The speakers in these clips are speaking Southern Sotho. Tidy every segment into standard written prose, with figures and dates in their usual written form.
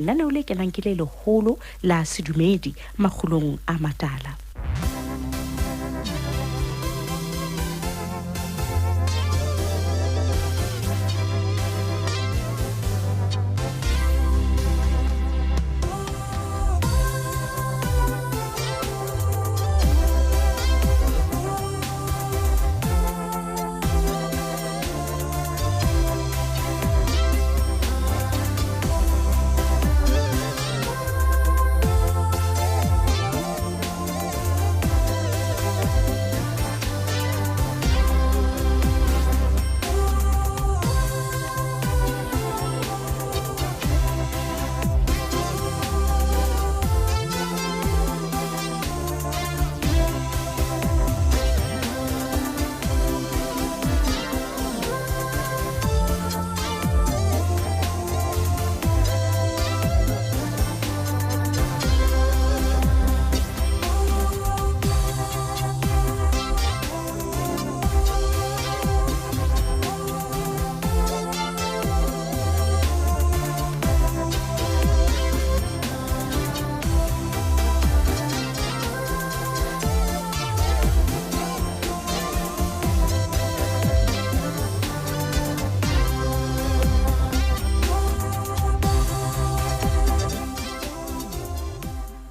Lenaneo le kenang ke le leholo la sedumedi makgulong a matala.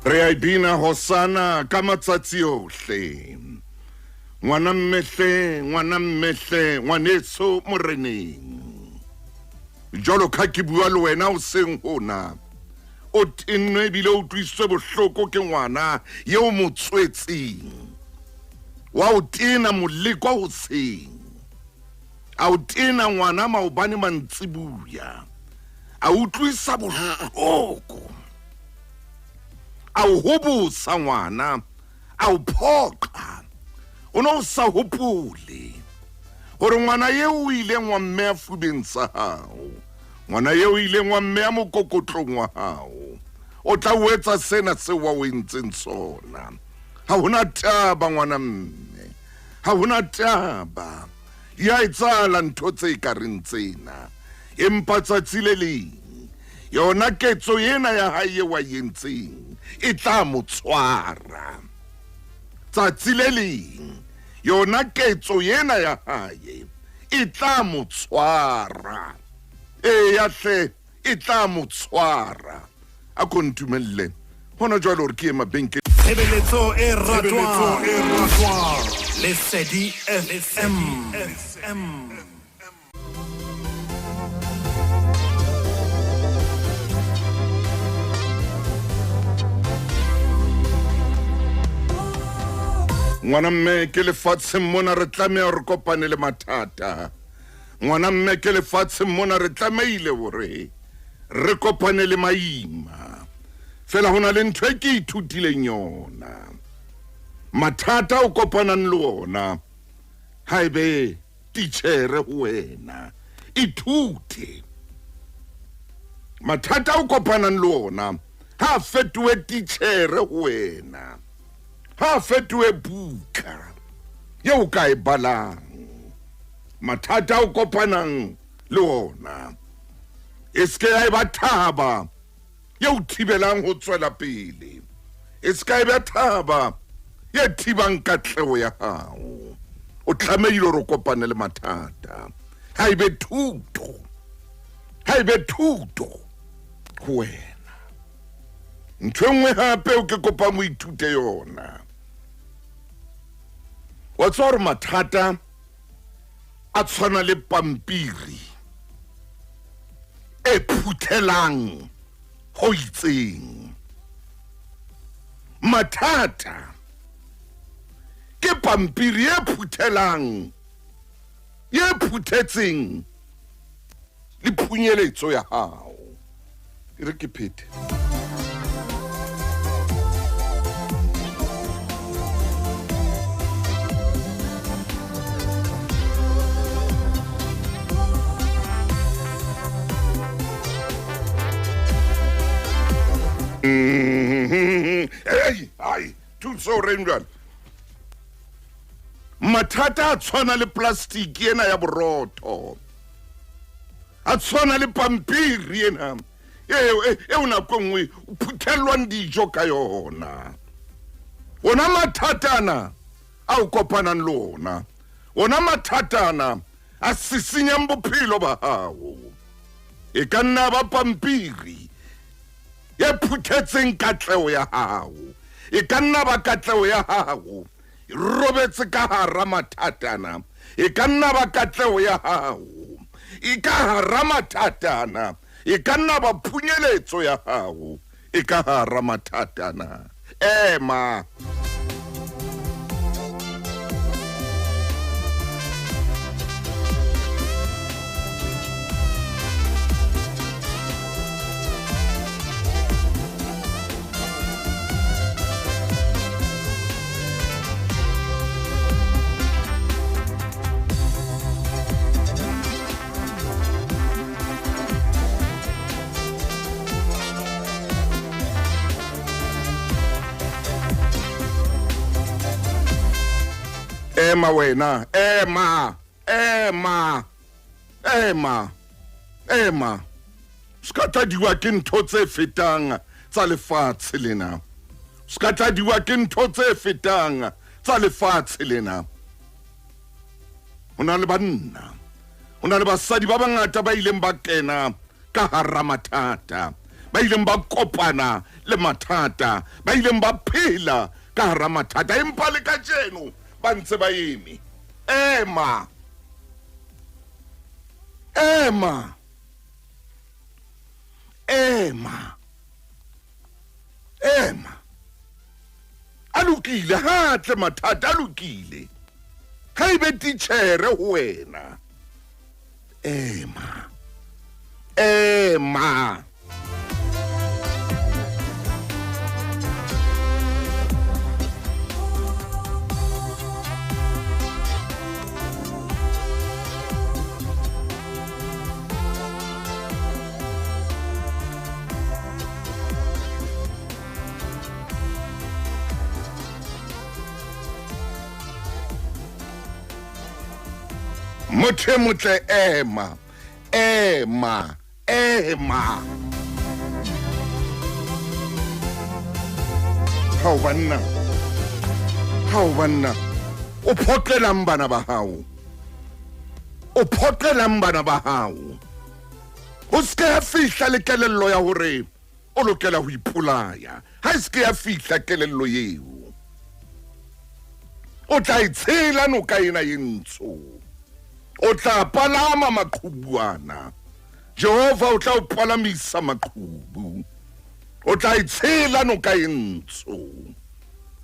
Re a e bina hosana ka matsatsi ohle. Ngwana mmehle, ngwana mmehle, ngwaneso moreneng. Jwalo ka ke bua le wena hoseng hona, o tennwe ebile o utlwisitswe bohloko ke ngwana eo mo tswetseng. Wa o tena moleko hoseng. A o tena ngwana maobane mantsibuya. A utlwisa bohloko. A o hobosa ngwana, a o phoqa. O ne o sa hopole gore ngwana eo o ileng wa mmeya fubeng sa hao, ngwana eo o ileng wa mmeya mokokotlong wa hao, o tla o etsa sena seo wa o entseng sona. Ha hona taba ngwana mme, ha hona taba. Ya etsahala ntho tse ka reng tsena, empa tsatsi le leng yona ketso ena ya hae eo a entseng e tla mo tshwara. Tsatsi le leng yona ketso ena ya hae e tla mo tshwara. Eya hle, e tla mo tshwara. A ko ntumelle hona jwale hore ke ye mabenkeleng. Tshebeletso e ratwang Lesedi FM. Ngwana mme ke lefatsheng mona re tlameha re kopane le mathata. Ngwana mme ke lefatsheng mona re tlamehile hore re kopane le maima. Fela ho na le ntho e ke ithutileng yona. Mathata o kopanang le ona haebe titjhere ho wena, ithute. Mathata o kopanang le ona ha a fetohe titjhere ho wena, ha a fetohe buka eo ka e balang. Mathata o kopanang le ona e se ke ya eba thaba ye o thibelang ho tswela pele, e se ka eba thaba ye thibang katleho ya hao. O tlamehile hore o kopane le mathata. Ha ebe thuto, ha ebe thuto ho wena. Ntho e nngwe hape o ke kopang o ithute yona, wa tseba hore mathata a tshwana le pampiri e phuthelang ho itseng. Mathata ke pampiri e phuthelang, e phuthetseng le phunyeletso ya hao. E re ke phete. Ei, ai, thuso o reng jwale? Mathata a tshwana le plastic ena ya borotho, a tshwana le pampiri ena eo nako e nngwe o phuthelwang dijo ka yona. Ona mathatana a o kopanang le ona, ona mathatana a sisinyang bophelo ba hao, e ka nna ba pampiri e phuthetseng katleho ya hao, e ka nna ba katleho ya hao e robetse ka hara mathatana, e ka nna ba katleho ya hao e ka hara mathatana, e ka nna ba phunyeletso ya hao e ka hara mathatana. Ema. Ema wena, ema, ema, ema, ema. Se ka tladiwa ke ntho tse fetang tsa lefatshe lena. Se ka tladiwa ke ntho tse fetang tsa lefatshe lena. Ho na le banna, ho na le basadi ba bangata ba ileng ba kena ka hara mathata, ba ileng ba kopana le mathata, ba ileng ba phela ka hara mathata, empa le kajeno ba ntse ba eme. Ema, ema, ema, ema. A lokile, ha tle mathata a lokile, ha ebe titjhere ho wena. Ema, ema. Motho e motle, ema, ema, ema. Hao banna, hao banna, o phoqelang bana ba hao, o phoqelang bana ba hao. O se ke ya fihla le kelello ya hore o lokela ho ipolaya. Ha e se ke ya fihla kelello eo, o tla e tshela noka ena e ntsho, o tla palama maqhubuana. Jehova o tla o palamisa maqhubu, o tla e tshela noka e ntsho.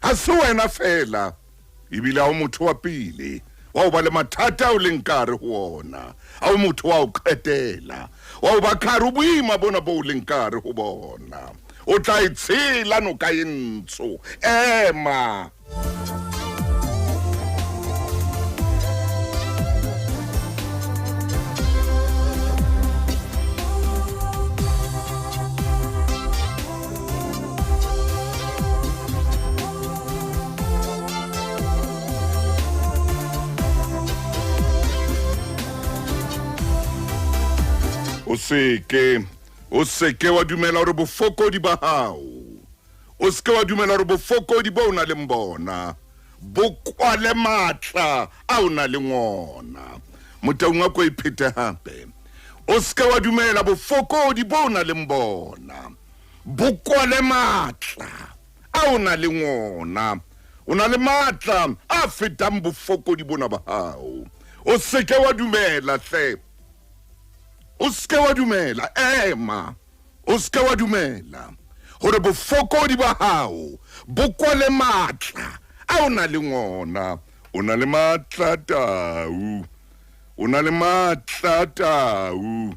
Ha se wena fela, ebile ha o motho wa pele wa ho ba le mathata ao leng ka hare ho ona, ha o motho wa ho qetela wa ho ba ka hare ho boima bona bo o leng ka hare ho bona. O tla e tshela noka e ntsho. Ema. O seke wa dumela hore bofokodi ba hao, o seke wa dumela hore bofokodi bo o nang le bona bo kwale matla a o nang le ona. Motaung wa ko iphete hape. O seke wa dumela bofokodi bo o nang le bona bo kwale matla a o nang le ona. O na le matla a fetang bofokodi bona ba hao. O seke wa dumela hle. O seke wa dumela, ema. O seke wa dumela hore bofokodi ba hao bo kwale matla a o nang le ona. O na le matla tau, o na le matla tau,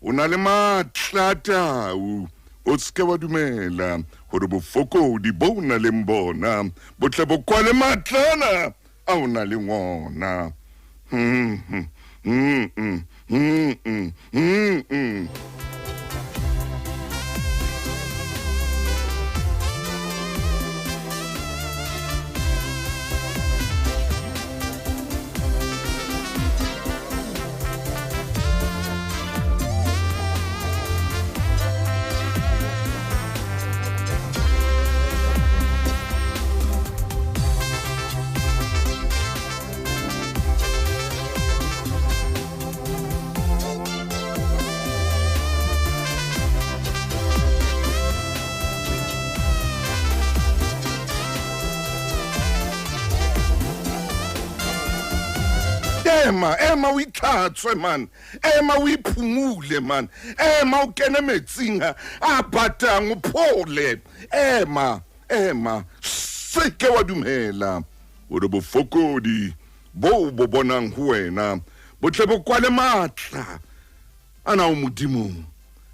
o na le matla tau. O seke wa dumela hore bofokodi bo o nang le bona bo tle bo kwale matlana a o nang le ona. Ema, ema o itlhatswe man, ema o iphumule man, ema o kene metsing a batang o phole. Ema, ema, se ke wa dumela hore bofokodi bo bo bonang ho wena bo tle bo kwale matla ana o Modimo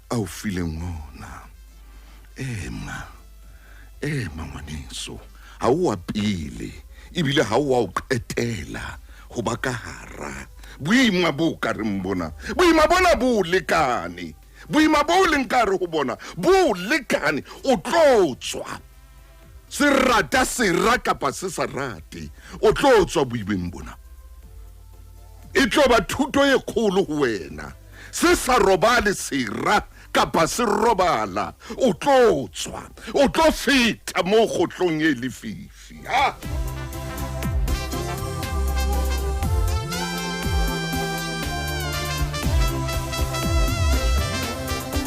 a o fileng ona. Ema, ema ngwaneso, ha o wa pele ebile ha o wa o qetela ho ba ka hara boima bo ka reng bona. Boima bona bo lekane, boima bo leng ka re ho bona bo lekane. O tlo tswa se rata sera kapa se sa rate, o tlo tswa boimeng bona. E tlo ba thuto e kgolo ho wena. Se sa robale sera kapa se robala, o tlo tswa, o tlo feta mo kgotlong e lefifi. Ha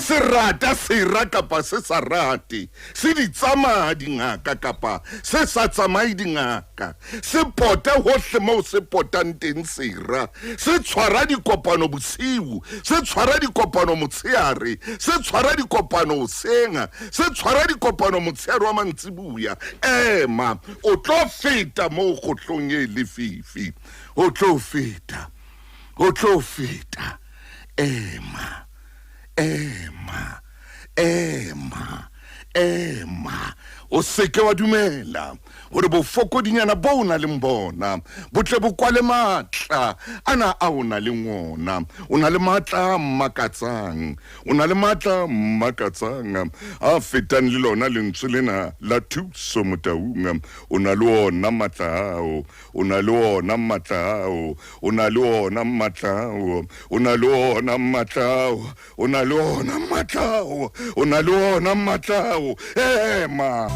se rata sera kapa se sa rate, se di tsamaya dingaka kapa se sa tsamaye dingaka, se pota hohle moo se potang teng sera, se tshwara dikopano bosiu, se tshwara dikopano motshehare, se tshwara dikopano hoseng, se tshwara dikopano motshehare wa mantsibuya. Ema, o tlo feta moo kgotlong e lefifi, o tlo feta, o tlo feta. Ema, ema, ema, ema. O seke wa dumela hore bofokodinyana bo o na leng bona bo tle bo kwale matla ana a o na leng ona. O na le matla a makatsang, o na le matla a makatsang a fetang le lona lentswe lena la thuso Motaung. O na le ona matla ao, o na le ona matla ao, o na le ona matla ao, o na le ona matla ao, o na le ona matla ao, o na le ona matla ao. Ema.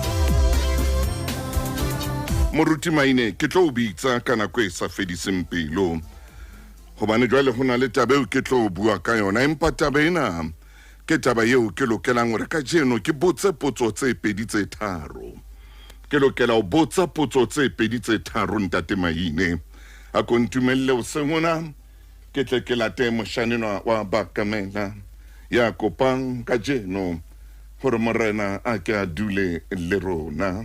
Moruti Maine, ke tlo o bitsa ka nako e sa fediseng pelo, hobane jwale ho na le taba eo ke tlo bua ka yona, empa taba ena ke taba eo ke lokelang hore kajeno ke botse potso tse pedi tse tharo. Ke lokela ho botsa potso tse pedi tse tharo, ntate Maine. A ko ntumelle hoseng hona ke tle ke late moshanenwa wa Bakamela ya kopang kajeno hore morena a ke a dule le rona,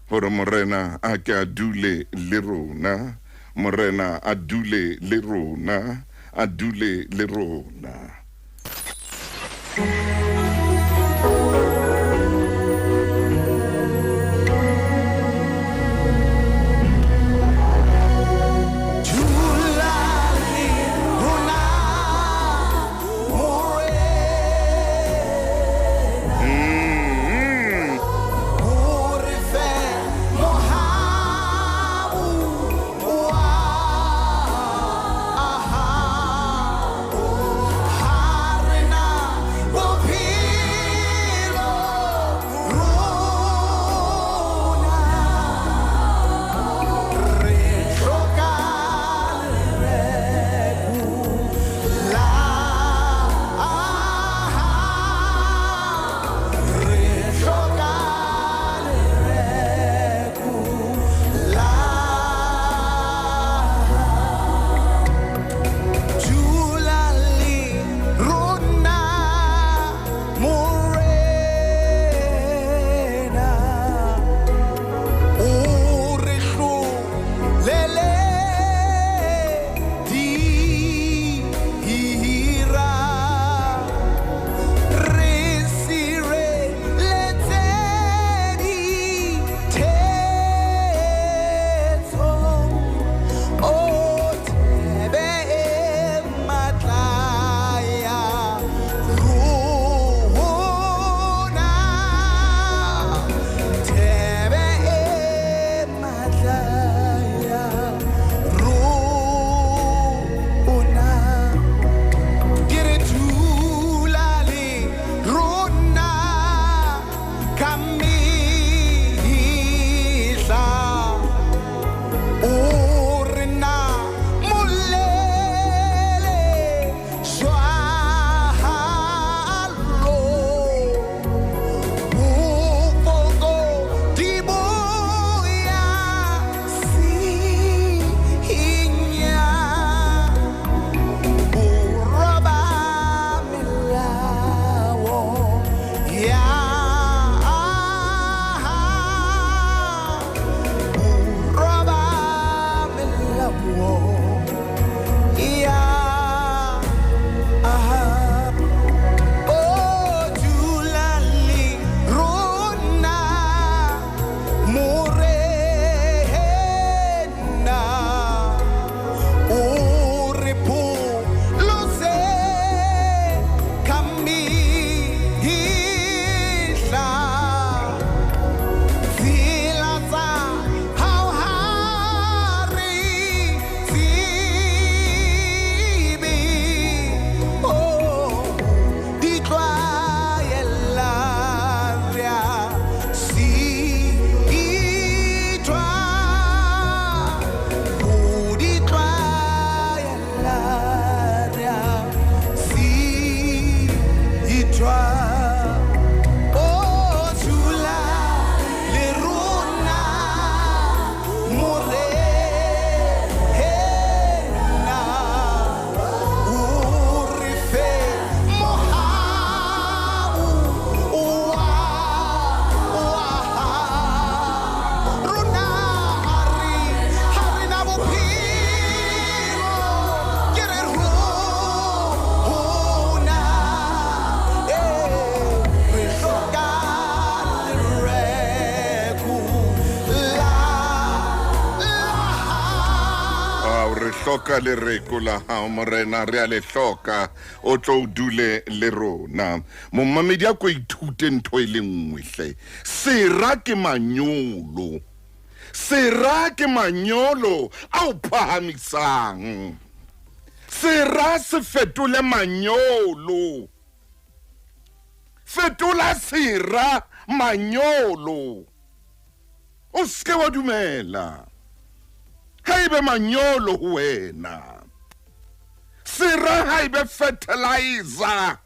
hore morena a ke a dule le rona, morena a dule le rona, a dule le rona. Will be hloka lereko la hao morena, re a le hloka, o tlo o dule le rona. Momamedi a ko ithute ntho e le nngwe hle. Sera ke manyolo. Sera ke manyolo a o phahamisang. Sera se fetole manyolo. Fetola sera manyolo. O se ke wa dumela ha ebe manyolo ho wena. Sera ha ebe fertilizer.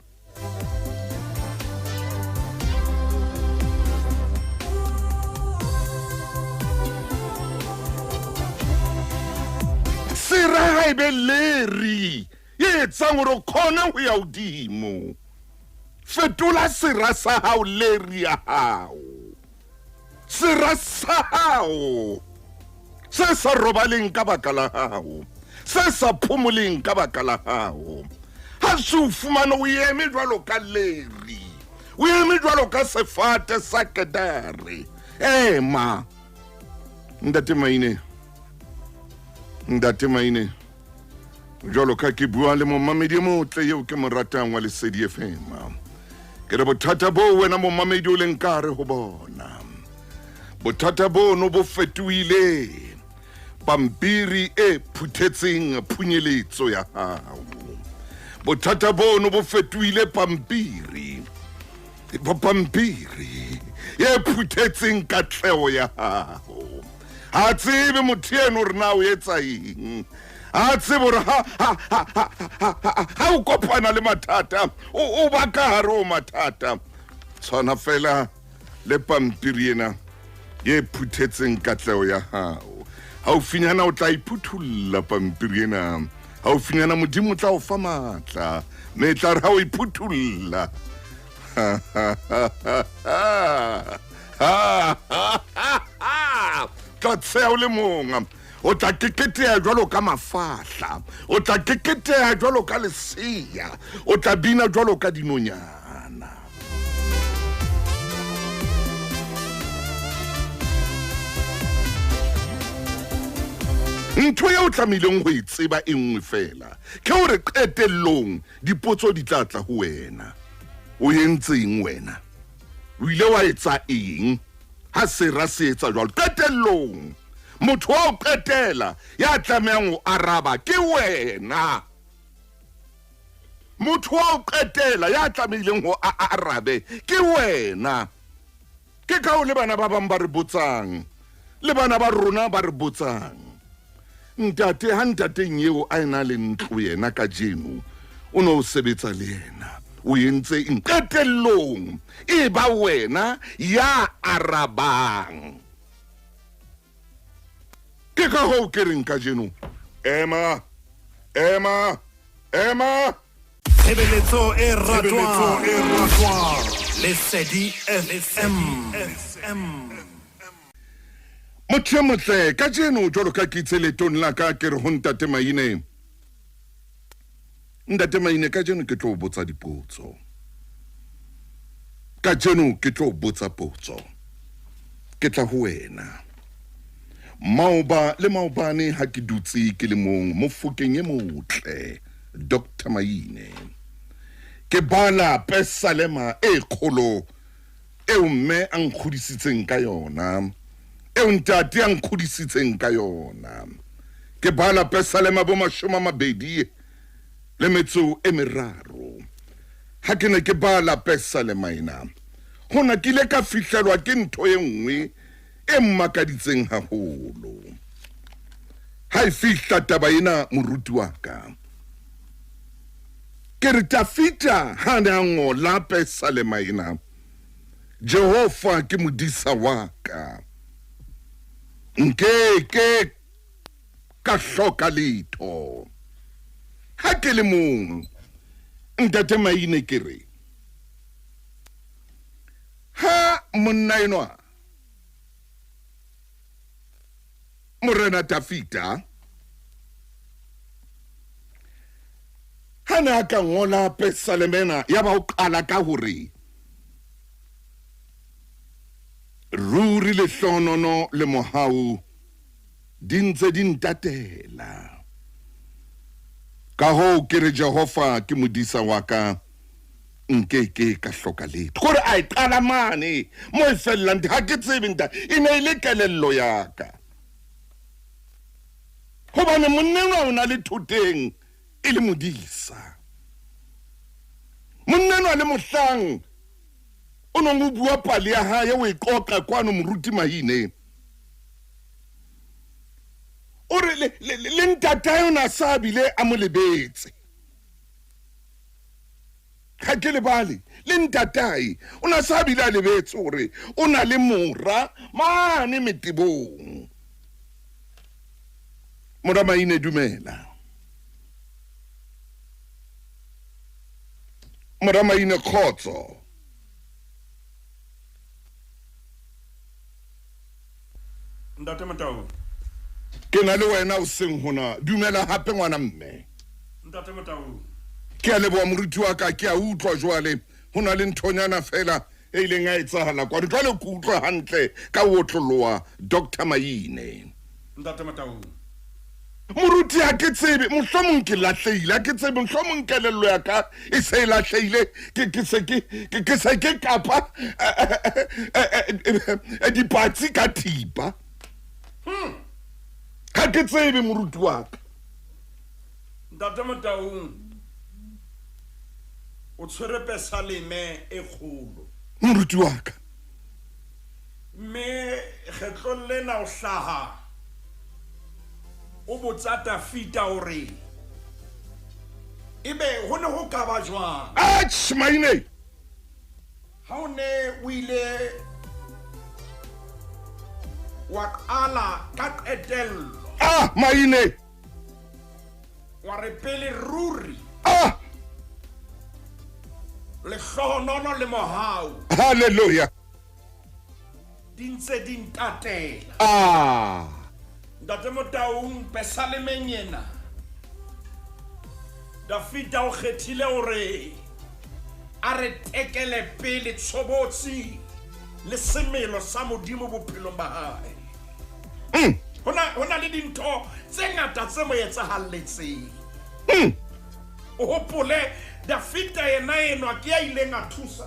Sera ha ebe leri e etsang hore o kgone ho ya hodimo. Fetola sera sa hao leri ya hao. Sera sa hao se sa robaleng ka baka la hao, se sa phomoleng ka baka la hao, ha se o fumane o eme jwalo ka leri, o eme jwalo ka sefate sa kedare. Ema ntate Maine, ntate Maine, jwalo ka ke bua le momamedi e motle eo ke mo ratang wa Lesedi FM. Ke re bothata bo wena momamedi o leng ka hare ho bona, bothata bono bo fetohile pampiri e phuthetseng phunyeletso ya hao. Bothata bono bo fetohile pampiri e phuthetseng katleho ya hao. Ha tsebe motho eno hore na o etsa eng. Ha tsebe hore ha o kopana le mathata, o ba ka hare ho mathata. Tshwana fela le pampiri ena e phuthetseng katleho ya hao. Haufinyana o tla iphuthulla pampiri ena. Haufinyana Modimo o tla o fa matla, mme e tla re ha o iphuthulla tla tsheha o le mong. O tla keketeha jwalo ka mafahla, o tla keketeha jwalo ka lesea, o tla bina jwalo ka dinonyana. Ntho eo o tlamehileng ho e tseba e nngwe fela ke hore qetellong dipotso di tla tla ho wena. O entseng wena? O ile wa etsa eng ha sera se etsa jwalo? Qetellong motho wa ho qetela ya tlamehang ho araba ke wena. Motho wa ho qetela ya tlamehileng ho arabe ke wena. Ke ka ho le bana ba bang ba re botsang, le bana ba rona ba re botsang, ntate ha ntateng eo a ena le ntlo yena kajeno o no sebetsa le yena, o entse eng? Qetellong e ba wena ya arabang. Ke ka hoo ke reng kajeno, ema, ema, ema. Tshebeletso e ratwang Lesedi FM. Motho e motle kajeno jwalo ka ke itse leetong la ka, ke re ho ntate Maine, ntate Maine, kajeno ke tlo botsa dipotso. Kajeno ke tlo botsa potso. Ke tla ho wena. Maoba le maobane ha ke dutse ke le mong mofokeng e motle, Dr. Maine, ke bala pesalema e kgolo eo mme a nkgodisitseng ka yona, eo ntate a nkgodisitseng ka yona. Ke bala pesalema bo 23. Ha ke ne ke bala pesalema ena, hona ke ile ka fihlelwa ke ntho e nngwe e mmakaditseng haholo. Ha e fihla taba ena, moruti wa ka, ke re Tafita ha ne a ngola pesalema ena, Jehova ke modisa wa ka, nke ke ka hloka letho. Ha ke le mong, ntate Maine, ke re ha monna enwa Morena Tafita ha ne a ka ngola pesaleme ena, ya ba o qala ka hore ruri lehlohonono le mohau di ntse di ntatela. Ka hoo ke re Jehova ke modisa wa ka, nke ke ka hloka letho. Kore a e qala mane mo e fellang ha ke tsebe nta e ne e le kelello ya ka. Hobane monna enwa o na le thoteng e le modisa. Monna enwa le mohlang o nong o bua pale ya hae o e qoqa kwano moruti Mahine. O re le ntatae o ne a sa bile a mo lebetse. Ga ke lebale le ntatae o ne a sa bile a lebetse hore o na le mora mane metebong. Mora Maine dumela. Mora Maine kgotso. Ntate Motau. Ke na le wena o seng hona. Dumela hape ngwana mme. Ntate Motau. Ke a leboha moruti wa ka, ke a utlwa jwale. Ho na le nthonyana fela e ileng ya etsahala kwano. Jwale ke utlwa hantle ka ho otloloha Dr. Maine. Ntate Motau. Moruti ha ke tsebe, mohlomong ke lahlehile, ha ke tsebe, mohlomong kelello ya ka e se e lahlehile, ke se ke ke se ke kapa dipatsi ka thipa. Ha ke tsebe moruti wa ka. Ntate Motaung, o tshwere pesaleme e kgolo. Moruti wa ka. Mme kgetlong lena o hlaha o botsa Dafita hore ebe ho ne ho ka ba jwang. Atjhe, Maine. Ha o ne o ile wa qala ka qetello. Ah, Maine. Wa re pele ruri. Ah. Lehlohonolo le mohau. Hallelujah. Di ntse di ntatela. Ah. Ntate Motaung, pesalemeng ena Dafita o kgethile hore a re tekele pele tshobotsi le semelo sa Modimo bophelong ba hae. Ho na le dintho tse ngata tse mo etsahalletseng. O hopole Dafita yena enwa ke ya ileng a thusa.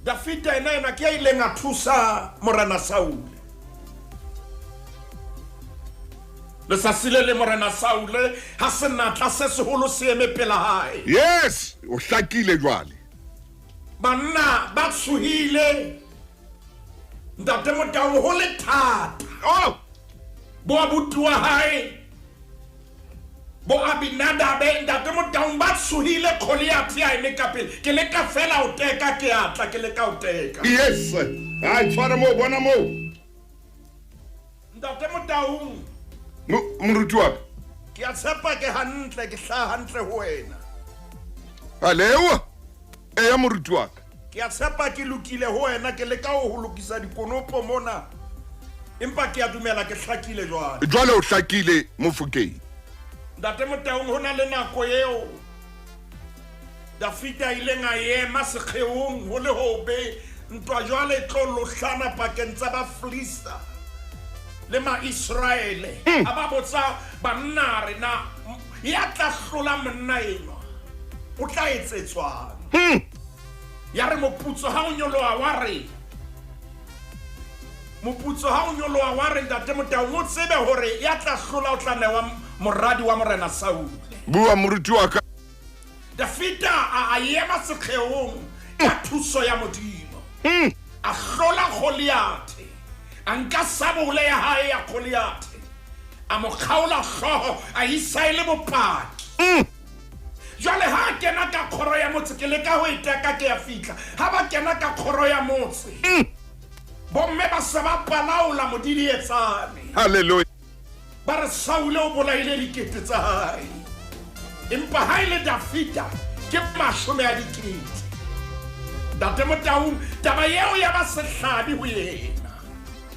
Dafita yena enwa ke ya ileng a thusa Morena Saule. Letsatsi le le Morena Saule ha senatla se seholo se eme pela hae. Yes, o hlakile jwale. Banna ba tshohile. Ntate Motau ho le thata. Oh! Bo abuti wa hae bo Abinadabe ntate Motaung ba tshohile Goliath ya eme ka pele. Ke leka fela ho teka ke atla, ke leka ho teka. Yes. Ai tshwara moo, bona moo. Ntate Motaung. Moruti wa ka. Ke a tshepa ke hantle, ke hlaha hantle ho wena. Alewa. Eya moruti wa ka. Ke a tshepa ke lokile ho wena, ke leka ho lokisa dikonopo mona. Empa ke a dumela ke hlakile jwale. Jwale o hlakile Mofokeng. Ntate Motaung, ho na le nako eo Dafita a ileng a ema sekgeong ho le hobe ntwa jwale e tlo lohlana pakeng tsa Bafilista le Maiseraele. A ba botsa banna a re, na ya tla hlola monna enwa o tla etsetswang? Ya re moputso ha o nyoloha wa re, moputso ha o nyoloha wa re, Ntate Motaung, o tsebe hore ya tla hlola o tla newa moradi wa Morena Saule. Bua moruti wa ka. Dafita a ema sekgeong ka thuso ya Modimo. A hlola Goliath. A nka sabole ya hae ya Goliath. A mo kgaola hlooho, a isa e le bopaki. Jwale ha a kena ka kgoro ya motse, ke leka ho e teka ke ya fihla. Ha ba kena ka kgoro ya motse, bomme ba se ba palaola modidietsane. Hallelujah. Ba re Saule o bolaile dikete tsa hae, empa ha e le Dafita ke 10 a dikete. Ntate Motaung, taba eo ya ba sehlabi ho yena,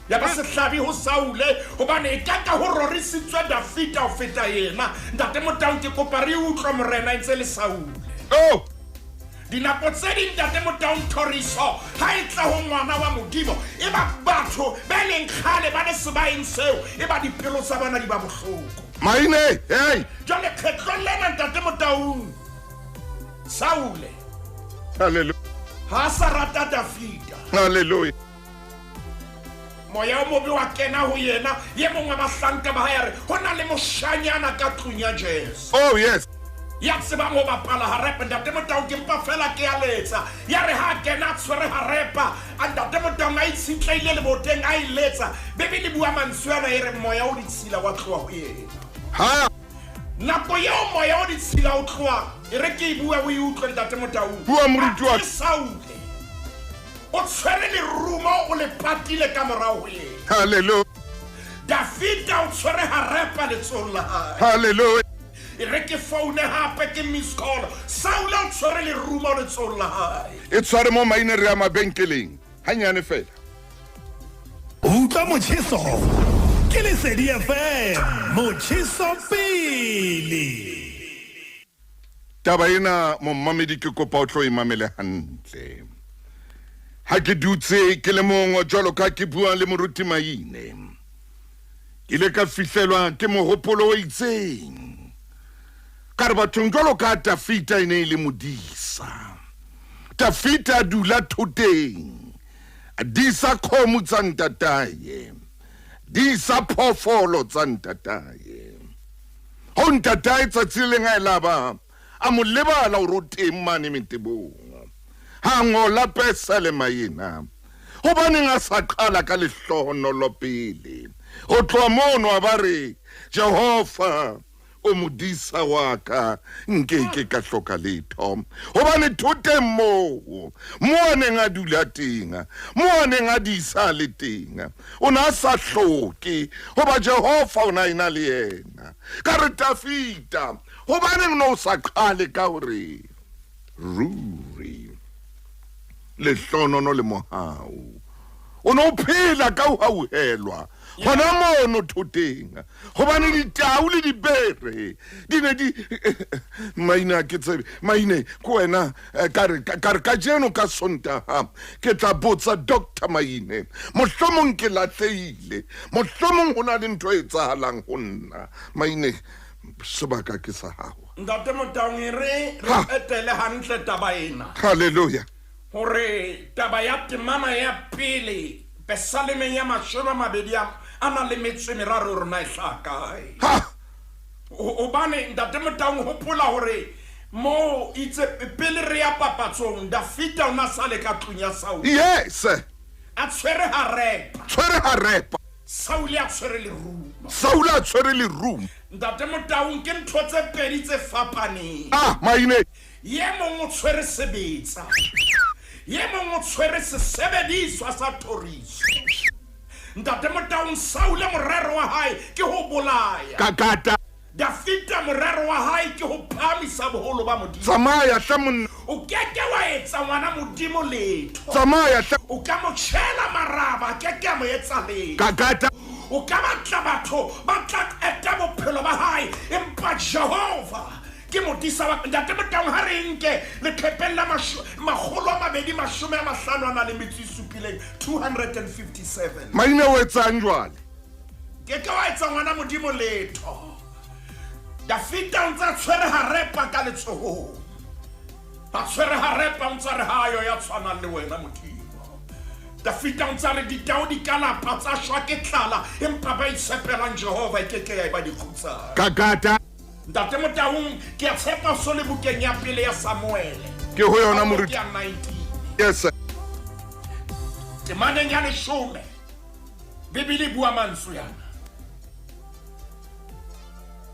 ya ba sehlabi ho Saule, hobane e ka ka ho rorisitswe Dafita ho feta yena. Ntate Motaung, ke kopa re utlwe Morena e ntse le Saule. Oh! Dinako tse ding Ntate Motaung, thoriso ha e tla ho ngwana wa Modimo, e ba batho ba leng kgale ba le sebaeng seo, e ba dipelo tsa bona di ba bohloko. Maine, hey! Jwale kgetlong lena ntate Motaung, Saule Hallelujah. ha a sa rata Dafida. Hallelujah. Moya o mobe wa kena ho yena, ye mong wa bahlanka ba hae a re, ho na le moshanyana ka tlung ya Jesu. Oh yes. Ya tsebang ho bapala harepa. Ntate Motaung, ke mpa fela ke a letsa. Ya re ha a kena a tshwere harepa, a ntate Motaung a itshetleile leboteng a e letsa. Bibele e bua mantswe ana e re moya o ditshila wa tloha ho yena. Ha. Nako eo moya o ditshila o tloha, e re ke e bua o e utlwe ntate Motaung. Bua moruti wa Athe Saule o tshwere lerumo o le patile ka morao ho yena. Hallelujah. Dafida o tshwere harepa letsohong la hae. Hallelujah. E re ke foune hape ke miss call. Saule o tshwere lerumo letsohong la hae. E tshware mo maine re ya mabenkeleng hanyane fela. Utlwa motjheso ke Lesedi FM, motjheso pele. Taba ena mommamedi ke kopa o tlo e mamele hantle. Ha ke dutse ke le mong jwalo ka ke bua le moruti Maine, ke ile ka fihlelwa ke mohopolo o itseng. Ka re bathong jwalo ka Dafita e ne e le modisa. Dafita a dula thoteng, a disa kgomo tsa ntatae, disa phoofolo tsa ntatae. Ho ntatae tsatsi le leng a e laba, a mo lebala hore o teng mane metebong. Ha ngola Pesalema ena, hobaneng a sa qala ka lehlohonolo pele? Ho tloha mono a ba re, Jehova o modisa wa ka, nke ke ka hloka letho. Hobane thoteng moo, mo a neng a dula teng, mo a neng a disa le teng, o ne a sa hloke hoba Jehova o ne a ena le yena. Ka re Dafita, hobaneng no o sa qale ka hore ruri lehlonono le mohau o ne o phela ka ho hauhelwa hona mono thoteng, hobane ditau le dibere di ne di maine a ke tsebe maine ke wena. Ka re kajeno ka Sontaha ke tla botsa Dr. Maine, mohlomong ke lahlehile, mohlomong ho na le ntho e etsahalang ho nna. Maine, sebaka ke sa hao. Ntate Motaung, e re re etele hantle taba ena. Hallelujah. Hore taba ya temana ya pele Pesalemeng ya 23 a na le metso e meraro rona e hlaha kae. Ha. Hobane ntate Motaung, hopola hore mo itse pele re ya papatsong, Dafita o na sale ka tlung ya Saule. Yes. A tshwere harepa. Tshwere harepa. Saule a tshwere lerumo. Saule a tshwere lerumo. Ntate Motaung, ke ntho tse pedi tse fapaneng. Ah, maine. Ye mong o tshwere sebetsa, ye mong o tshwere sesebediswa sa thoriso. Ntate Motaung, Saule morero wa hae ke ho bolaya. Kakata. Dafita morero wa hae ke ho phahamisa boholo ba Modimo. Tsamaya hle monna. O keke wa etsa ngwana Modimo letho. Tsamaya hle. O ka mo tjhela maraba, keke a mo etsa letho. Kakata. O ka batla batho ba tla qeta bophelo ba hae, empa Jehova ke modisa wa ntate Motaung. Ha re nke leqhepeng la 257, 257. Maine o etsang jwale? Ke ke wa etsa ngwana Modimo letho. Dafita o ntse a tshwere harepa ka letsohong, a tshwere harepa, o ntse a re hayo ya tshwanang le wena Modimo. Dafita o ntse a re ditau di ka lapa tsa shwa ke tlala, empa ba itshepelang Jehova e keke ya eba dikgutsana. Kakata. Ntate Motaung, ke a tshepa so le bukeng ya pele ya Samuele. Ke ho yona moruti. Ke ya 19. Yes. Temaneng ya 10, Bibele e bua mantswe ana.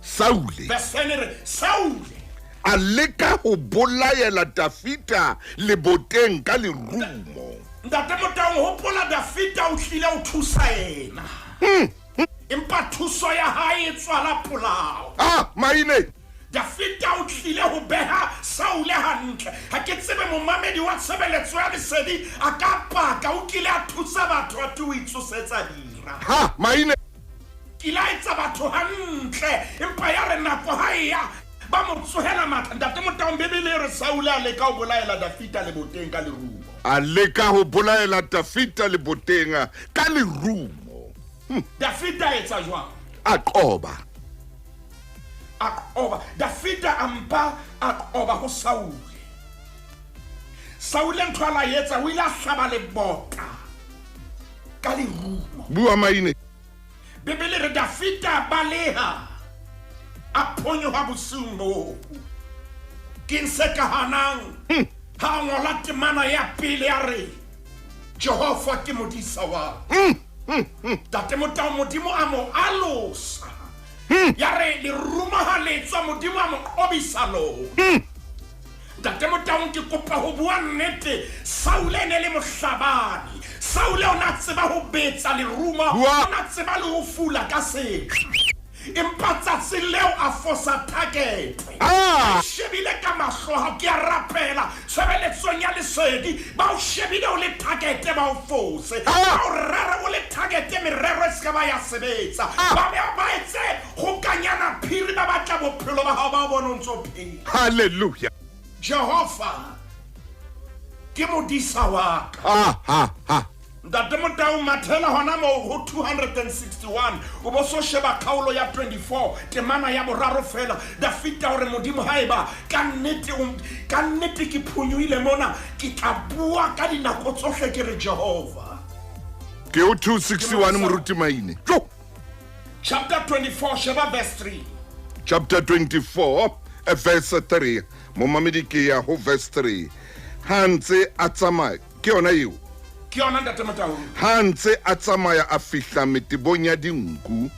Saule. Verse 10 e re, Saule a leka ho bolaela Dafita leboteng ka lerumo. Ntate Motaung, hopola Dafita o tlile ho thusa yena. Empa thuso ya hae e tswala polao. Ah, maine. Dafita o tlile ho beha Saule hantle. Ha ke tsebe momamedi wa tshebeletso ya lesedi a ka paka o kile a thusa batho a o itsosetsa dira. Ha, maine. Kile a etsa batho hantle, empa ya re nako ha e ya ba mo tsohela matla. Ntate Motaung, Bibele e re Saule a leka ho bolaela Dafita leboteng ka lerumo. A leka ho bolaela Dafita leboteng ka lerumo. Dafita a etsa jwang? A qoba. A qoba Dafida a mpa a qoba ho Saule. Saule ntho a la etsa o ile a hlaba lebota ka lerumo. Bua maine. Bibele re Dafida a baleha a phonyoha bosiung boo. Ke se ka hanang ha a ngola temana ya pele a re Jehova ke modisa wa ka. Ntate Motao Modimo a mo alosa. Ya re lerumo ha le tswa Modimo a mo qobisa lona. Ntate Motaung ke kopa ho bua nnete Saule e ne le mohlabani. Saule o na tseba ho betsa lerumo, o na tseba le ho fula ka seqha. Empa tsatsing leo a fosa target. Ah! Ba shebile ka mahlo a hao, ke a rapela tshebeletsong ya lesedi, ba o shebile o le target ba o fose. Ah! Ba o rere o le target merero e se ka ba ya sebetsa. Ah! Ba be ba etse kgokanyana phiri ba batla bophelo ba hao ba o bone o ntso phela. Hallelujah. Jehova ke modisa wa ka. Ha ha ha. Ntate Motau mathela hona moo ho 261 o bo so sheba kgaolo ya 24 temana ya boraro fela Dafita hore Modimo haeba ka nnete ka nnete ke phonyohile mona ke tla bua ka dinako tsohle ke re Jehova. Ke o 261 moruti Maine. Jo. Chapter 24 sheba verse 3. Chapter 24 verse 3. Momamedi ke ya ho verse 3. Ha ntse a tsamaya ke yona eo. Ke yona ntate Motau. Ha ntse a tsamaya a fihla metebong ya dinku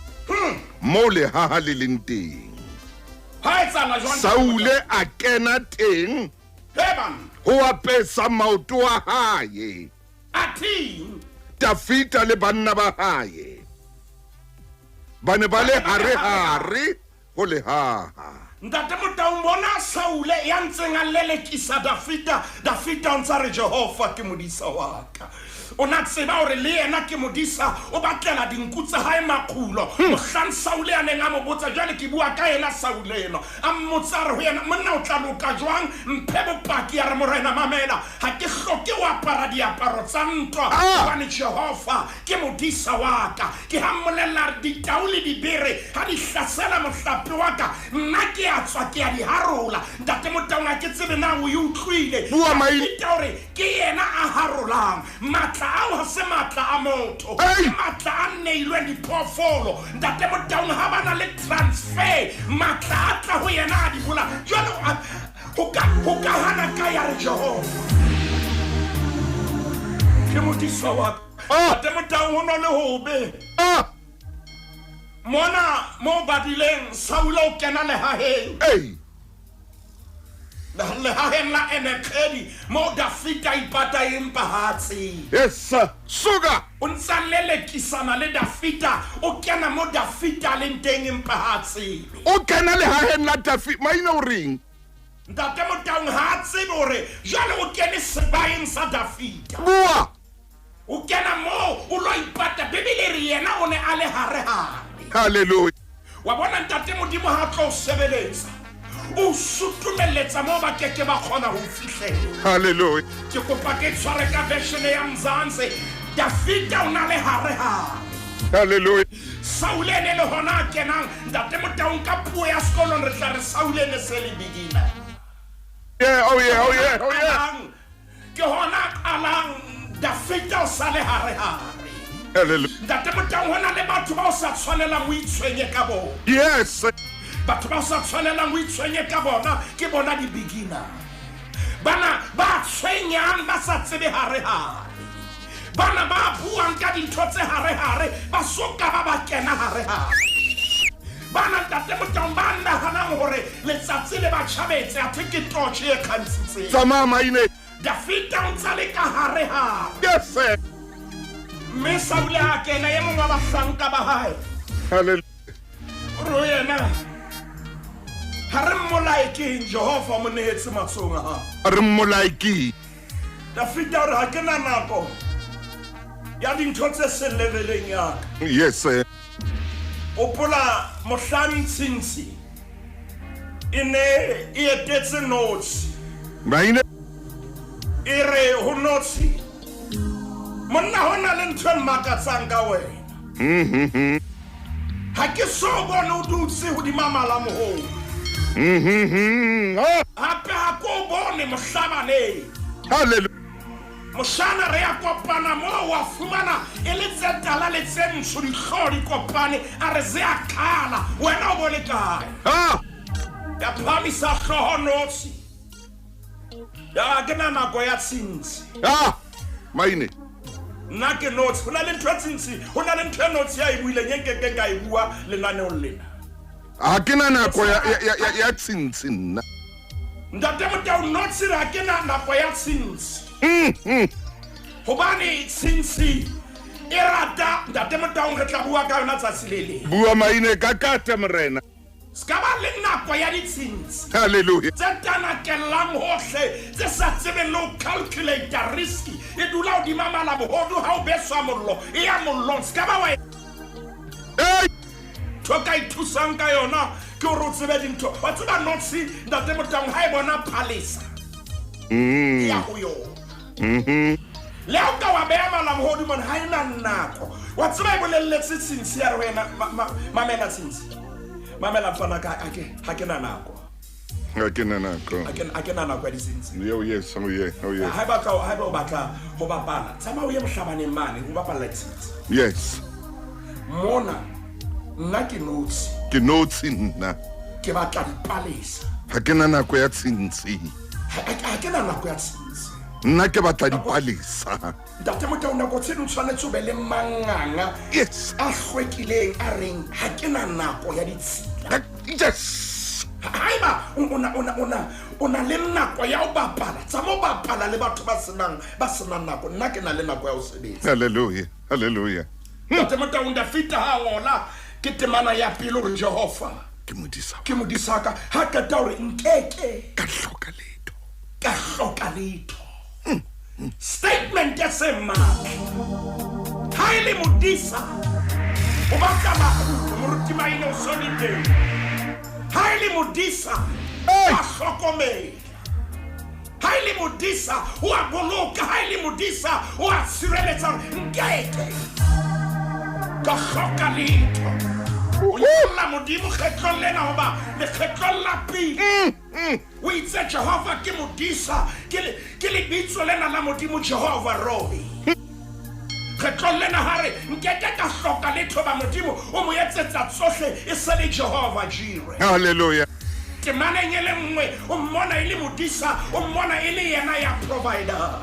moo lehaha le leng teng. Ha etsahala jwang? Saule a kena teng He bana. ho apesa maoto a hae. Athi. Dafita le banna ba hae ba ne ba le hare-hare ho lehaha. Ntate Motaung bona Saule ya ntseng a lelekisa Dafita, Dafita o ntsa re Jehova ke modisa wa ka. O na tseba hore le yena ke modisa, o batlela dinku tsa hae makgulo. Mohlang Saule a neng a mo botsa, jwale ke bua ka yena Saule enwa. A mmotsa a re ho yena, monna o tla loka jwang? Mphe bopaki. A re, Morena mamela, ha ke hloke ho apara diaparo tsa ntwa, hobane Jehova ke modisa wa ka. Ke ha mmolella a re, ditau le dibere ha di hlasela mohlape wa ka, nna ke a tswa ke a di harola. Ntate Motaung ha ke tsebe na o e utlwile. Bua maine. Dafita o re ke yena a harolang. Matla ao ha se matla a motho, Ei! ke matla a neilweng diphoofolo. Ntate Motaung ha ba na le transfer, matla a tla ho yena a di bola. Jwale ho ka ho ka hana ka ya re Jehova ke modisa wa ka. Ah! Ntate Motaung ho no le hobe. Ah! Mona mo badileng Saule o kena lehaheng. Ei! Lehaheng la Enekedi mo Dafita ipata empa ha a tsebe. Yes sir. Suka. O ntsa lelekisana le Dafita, o kena mo Dafita a leng teng empa ha a tsebe. O kena lehaheng la Dafita, maina o reng? Ntate Motaung ha a tsebe hore jwale o kene sebaeng sa Dafita. Bua. O kena moo o lo ipata. Bibele e re yena o ne a le hare-hare. Hallelujah. Wa bona ntate Modimo ha tlo o sebeletsa, o sutumelletsa moo ba keke ba kgona ho o fihlela. Hallelujah. Ke kopa ke tshware ka version ya Mzansi. Dafita o na le hare-hare. Hallelujah. Saule e ne le hona a kenang. Ntate Motaung ka puo ya sekolong re tla re Saule e ne se le beginner. Yeah, oh yeah, oh yeah, oh yeah. Ke hona qalang Dafita o sa le hare-hare. Hallelujah. Ntate Motaung ho na le batho ba o sa tshwanelang o itshwenye ka bona. Yes. Batho ba o sa tshwanelang o itshwenye ka bona ke bona di-beginner. Bana ba tshwenyang ba sa tsebe hare-hare. Bana ba buang ka dintho tse hare-hare ba soka ba ba kena hare-hare. Bana ntate Motaung ba nahanang hore letsatsi le ba tjhabetse athe ke torch e kgantshitseng. Tsamaya maine. Dafita o ntsa le ka hare-hare. Yes sir. Mme Saule a kena e mongwe wa bahlanka ba hae. Hallelujah. O re ho yena, ha re mmolaye keng? Jehova o mo nehetse matsohong a hao. Ha re mmolaye keng? Dafita o re ha ke na nako ya dintho tse seng leveleng ya ka. Yes sir. Hopola mohlang ntshintshi e ne e etetse notshi. Maine. E re ho notshi, monna ho na le ntho e mmakatsang ka wena. Ha ke so bone o dutse hodima mala moholo. Hape ha ko bone mohlabaneng. Hallelujah. Moshana re ya kopana moo wa fumana e le tse tala le tse ntsho dihlooho di kopane, a re ze a khala, wena o bone kae? Ya phahamisa hlooho notshi. Ya ke na nako ya tshintshi. Maine. Nna ke notshi, ho na le ntho e tshintshi, ho na le ntho e notshi ya e buileng e nkekeng ka e bua lenaneong lena. Ha ke na nako ya tshintshi nna. Ntate Motau notshi ha ke na nako ya tshintshi. Hobane tshintshi e rata Ntate Motau, re tla bua ka yona tsatsi le leng. Bua maine ka kata morena. Ska ba le nako ya ditshintshi. Hallelujah. Tse tanakellang hohle, tse sa tsebeng le ho calculate risk. E dula hodima mala bohodu ha o beswa mollo, e ya mollong. Ska ba wa Hey! Ntho ka ithusang ka yona ke hore o tsebe dintho. Wa tseba notshi Ntate Motau ha e bona palesa. Ya ho yona. Le ha o ka wa beha mala bohodu mona ha e na nako. Wa tseba e bolelletse tshintshi ya re wena mamela tshintshi. Mamela mfana ka ha ke na nako. Ha ke na nako. Ha ke na nako ya ditshintshi. Yo yes, oh yeah, oh yeah. Ha ba o batla ho bapala, tsamaya o ye mohlabaneng mane ho bapalla ditshintshi. Yes. Mona nna ke notshi. Ke notshi nna. Ke batla dipalesa. Ha ke na nako ya tshintshi. Ha ke na nako ya tshintshi. Nna ke batla dipalesa. Ntate Motau nako tse ding tshwanetse o be le manganga. Yes. A hlwekileng a reng ha ke na nako ya ditshila. Yes. Haeba o na le nako ya ho bapala, tsamaya o bapala le batho ba senang nako. Nna ke na le nako ya ho sebetsa. Hallelujah. Hallelujah. Ntate Motau Dafita ha ngola ke temana ya pele hore Jehova ke modisa. Ke modisa ka ha qeta hore nkeke ka hloka letho. Ka hloka letho. Statement ya se matla. Ha e le modisa o batla makgutlo, moruti Maine o so le teng. Ha e le modisa a hlokomela. Ha e le modisa o a boloka, ha e le modisa o a tshireletsa, nkeke ka hloka letho. O nyolla Modimo kgetlong lena hoba lekgetlong la pele o itse Jehova ke modisa, ke lebitso lena la Modimo Jehova Rohi. Kgetlong lena ha re nkeke ka hloka letho ba Modimo o mo etsetsa tsohle e se le Jehova Jireh. Hallelujah. Temaneng e le nngwe o mmona e le modisa, o mmona e le yena ya provider.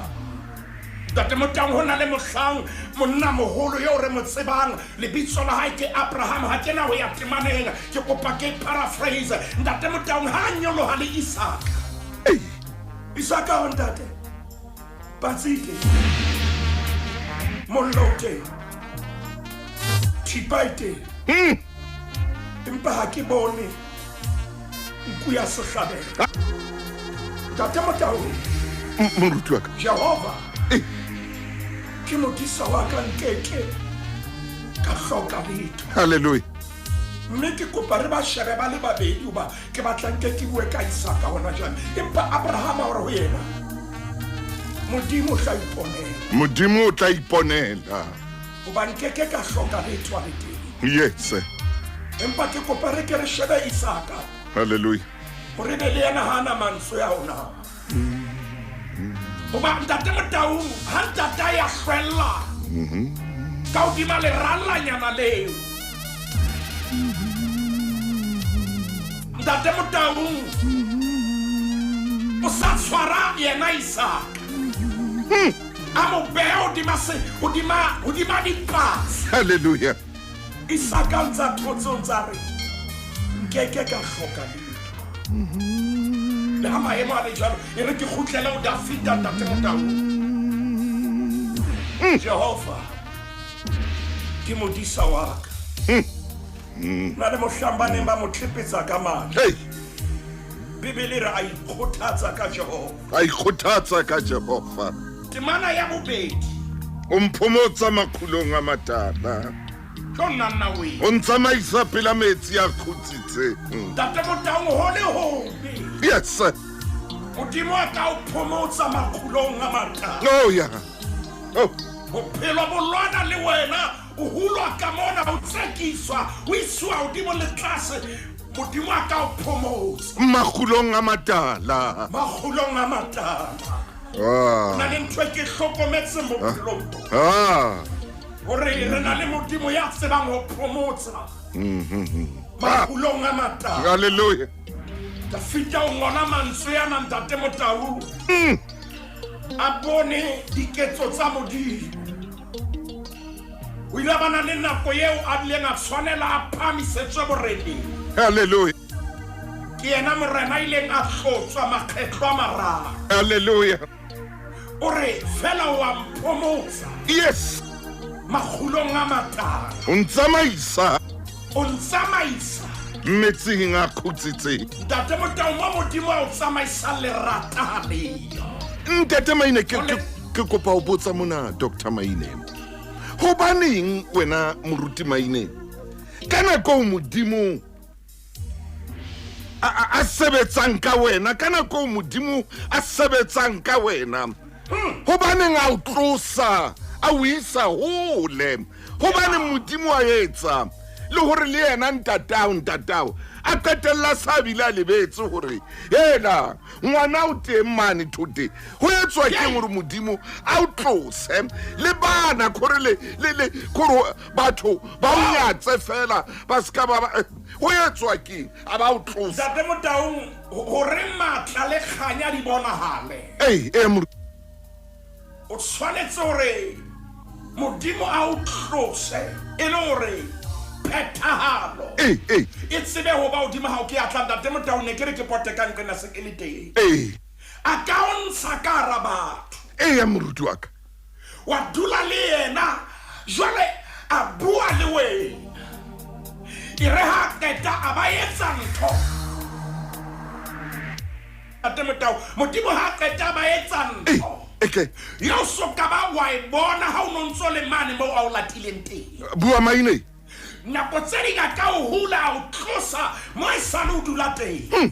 Ntate Motau ho na le mohlang monna moholo eo re mo tsebang, lebitso la hae ke Abraham. Ha ke na ho ya temaneng, ke kopa ke paraphrase. Ntate Motau ha nyoloha le Isaka. Isaka ho ntate patsi teng, mollo o teng, thipa e teng, empa ha ke bone nku ya sehlabelo. Ntate Motau, moruti wa ka, Jehova ke modisa wa ka, nkeke ka hloka letho. Hallelujah. Mme ke kopa re ba shebe ba le babedi hoba ke batla nke ke bue ka Isaka hona jwale. Empa Abraham a hore ho yena, Modimo o tla iponela. Modimo o tla iponela. Hoba nkeke ka hloka letho a le teng. Yes. Empa ke kopa re ke re shebe Isaka. Hallelujah. Hore be le yena ha ana mantswe a ona. Hoba Ntate Motau ha ntata ya hlwella ka hodima lerallanyana leo. Ntate Motau o sa tshwara yena Isaka. A mo beha hodima dipatsi. Hallelujah. Isaka o ntsa thotse, o ntsa re nkeke ka hloka letho. Le ha maemo a le jwalo, e re ke kgutlele ho Dafita Ntate Motau. Jehova ke modisa wa ka. Na le mohlang ba neng ba mo tlepetsa ka majwe. Bibele re a ikgothatsa ka Jehova. A ikgothatsa ka Jehova. Temana ya bobedi. O mphomotsa makhulong a matala. Tlo nna nna wena. O ntsamaisa pela metsi a kgutsitseng. Ntate Motau ho le hobe. Yes. Modimo a ka o phomotsa makhulong a matala. Oh yeah. Oh. Bophelo bo lwana le wena, o hulwa ka mona, o tsekiswa, o iswa hodimo le tlase. Modimo a ka o phomotsa Makgulong a matala. Makgulong a matala. Ah. Na le ntho e ke hlokometseng bophelong bo. Ah. Hore re na le Modimo ya tsebang ho phomotsa. Makgulong a matala. Hallelujah. Dafita o ngola mantswe ana ntate Motau. A bone diketso tsa Modimo. O ile a bana le nako eo a bileng a tshwanela a phahamisetswe boreneng. Hallelujah. Ke yena morena a ileng a tlotswa makgetlo a mararo. Hallelujah. O re fela o a mphomotsa. Yes. Makgulong a matala. O ntsamaisa. O ntsamaisa. Metsing a khutsitseng. Ntate Motau, mo Modimo a o tsamaisang lerata ha leyo. Ntate Maine, ke kopa ho botsa mona Dr. Maine. Hobaneng wena moruti Maine? Ka nako eo Modimo a sebetsang ka wena, ka nako eo Modimo a sebetsang ka wena, hobaneng a o tlosa, a o isa hole? Hobaneng Modimo a etsa le hore le yena ntatao a qetella sa bile a lebetse hore yena ngwana o teng mane thote? Ho etswa keng hore Modimo a o tlose le bana khore le khore batho ba o nyatse fela ba ska ba ho etswa keng a ba o tlose? Ntate Motaung, hore matla le kganya di bonahale. O tshwanetse hore Modimo a o tlose e le hore phethahalo e tsebe ho ba hodimo ha o ke atla. Ntate Motau, ne ke re ke pote ka nqena se ke le teng. A ka o ntsha ka hara batho. Ya moruti wa ka. Wa dula le yena, jwale a bua le wena. E re ha qeta a ba etsa ntho. Ntate Motau, Modimo ha qeta ba etsa ntho. Yo so ka ba wa e bona ha o no ntso le mane moo a o latileng teng. Bua Maine. Nako tse ding a ka o hula, a o tlosa mo e sale o dula teng.